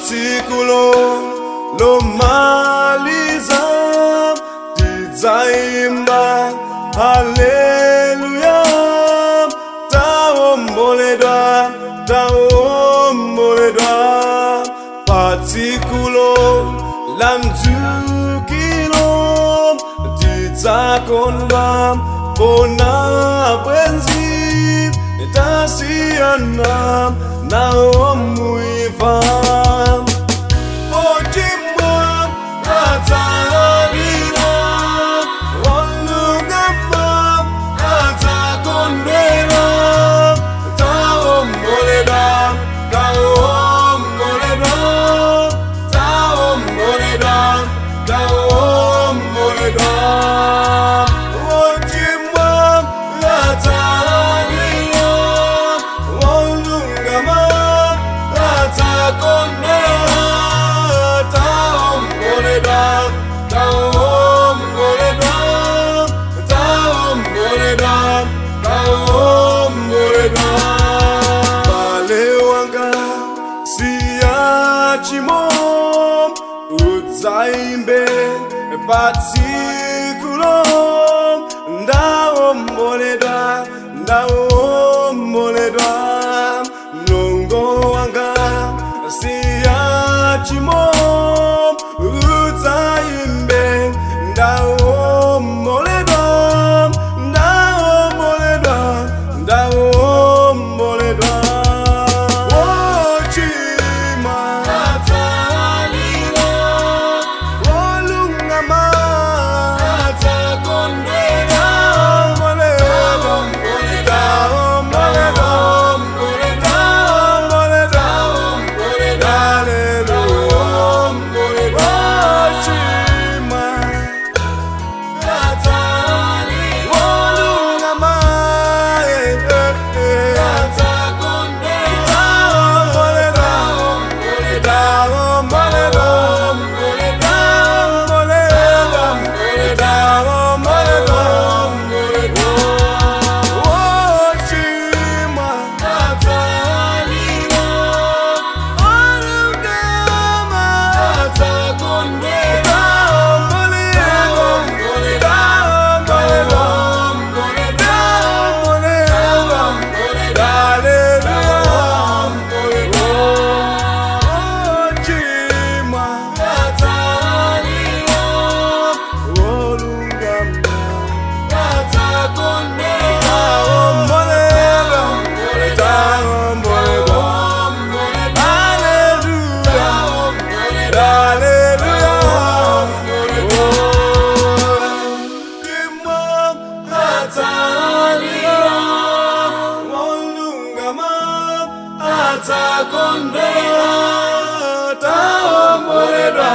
Patsikulo lomaliza tidzaimba haleluya, taomboledwa, taomboledwa. Patsikulo la mdzukilo tidzakondwa pona bwenzi tasiyana nawo muimfa. Ochimwa adzalira, olungama adzakondwera. Taomboledwa, taomboledwa, taomboledwa, taomboledwa. Ochimwa adzalira, olungama adzakondwera. Taomboledwa, taomboledwa, taomboledwa, taomboledwa. M'bale wanga, siya tchimo, udzaimbe patsikulo, ndaomboledwa, ndaomboledwa. Mlongo wanga, siya tchimo, udzaimbe, ndaomboledwa, ndaomboledwa, ndaomboledwa. Wochimwa adzalira, wolungama adzakondwera. Taomboledwa, taomboledwa, taomboledwa, haleluya. Wochimwa wolungama, eh, eh, eh. Taomboledwa, taomboledwa, taomboledwa, taomboledwa. Wochimwa olungama, taomboledwa, taomboledwa, taomboledwa, haleluya. Wochimwa wolungama, taomboledwa, taomboledwa, haleluya, haleluya. Wochimwa adzalira, wolungama adzakondwera. Taomboledwa.